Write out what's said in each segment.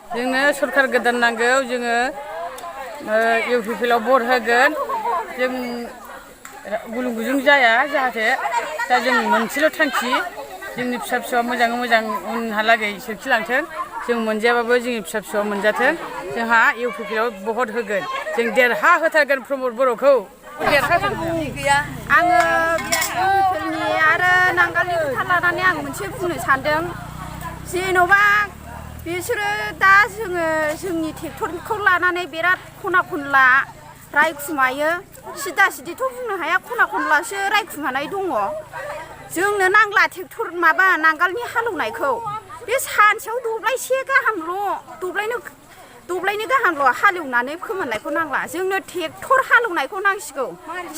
जोंनो सरखार गोदान नांगौ जोङो इउपिपिएलआव भट होगोन जों गुलुं गुजुं जाया जाहाथे दा जों मोनसेल' थांखि जोंनि फिसा फिसौआ मोजाङै मोजां उनहालागै सोरखिलांथों जों मोनजायाबाबो जोंनि फिसा फिसौआ मोनजाथों जोंहा इउपिपिएलआव भट होगोन जों देरहा होथारगोन प्रमद बर'खौ देरहागोन आङो इउपिपिएलनि आरो नांगालनि खोथा लानानै आं मोनसे बुंनो सानदों जेन'बा बिसोरो दा जोंनि ट्रेक्टरखौ लानानै बिराद खना खनला रायखुमायो सिदा सिदिथ' बुंनो हाया खना खनलासो रायखुमानाय दङ जोंनो नांला ट्रेक्टर माबा नांगालनि हालेवनायखौ बे सानसेयाव दब्लायसे गाहामल' दब्लायनै गाहामल' हालेवनानै फोमोननायखौ नांला जोंनो ट्रेक्टर हालेवनायखौ नांसिगौ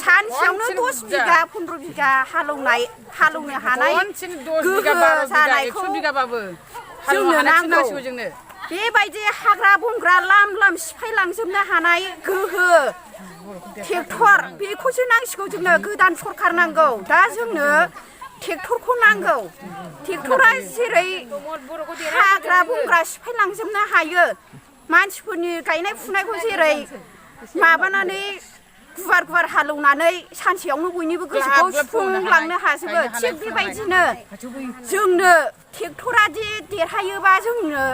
सानसेयावनो 10 बिगा 15 बिगा हालेवनो हानाय गोहो जानायखौ जोंनो नांगौ बेबायदि हाग्रा बंग्रा लाम लाम सिफायलांजोबनो हानाय गोहो ट्रेक्टर बेखौसो नांसिगौ जोंनो गोदान सरखार नांगौ दा जोंनो ट्रेक्टरखौ नांगौ ट्रेक्टरा जेरै हाग्रा बंग्रा सिफायलांजोबनो हायो मानसिफोरनि गायनाय फुनायखौ जेरै माबानानै गुवार गुवार हालेवनानै सानसेयावनो बयनिबो गोसोखौ सुफुंलांनो हाजोबो थिग बेबायदिनो जोंनो ट्रेक्टरा दि देरहायोबा जोंनो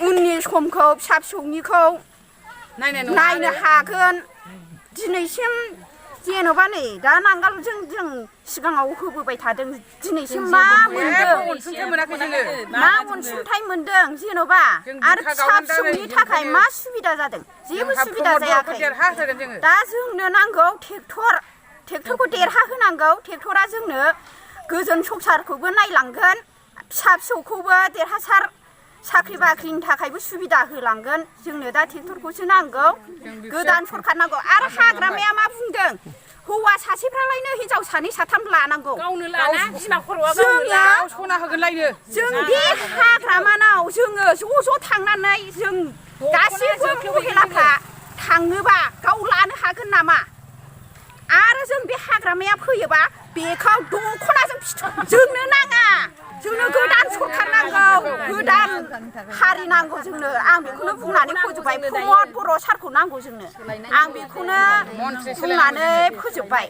उननि समखौ फिसा फिसौनिखौ नायनो हागोन दिनैसिम जेन'बा नै दा नांगालजों जों सिगाङाव होबोबाय थादों दिनैसिम मा मोनदों मा अनसुंथाइ मोनदों जेन'बा आरो फिसा फिसौनि थाखाय मा सुबिदा जादों जेबो सुबिदा जायाखै दा जोंनो नांगौ ट्रेक्टरखौ देरहाहोनांगौ ट्रेक्टरा जोंनो गोजोन संसारखौबो नायलांगोन फिसा फिसौखौबो देरहासार साख्रि बाख्रिनि थाखायबो सुबिदा होलांगोन जोंनो दा ट्रेक्टरखौसो नांगौ गोदान सरखार नांगौ आरो हाग्रामाया मा बुंदों हौवा सासेफ्रालायनो हिनजाव सानै साथाम लानांगौ जों बे हाग्रामानाव जोङो ज' थांनानै जों गासिबो महिलाफ्रा थाङोबा गाव लानो हागोन नामा आरो जों बे हाग्रामाया फैयोबा बेखौ दख'नाजों जोंनो नाङा जोंनो गोदान सरखार नांगौ गोदान हारि नांगौ जोंनो आं बेखौनो बुंनानै फोजोबबाय प्रमद बर' सारखौ नांगौ जोंनो आं बेखौनो बुंनानै फोजोबबाय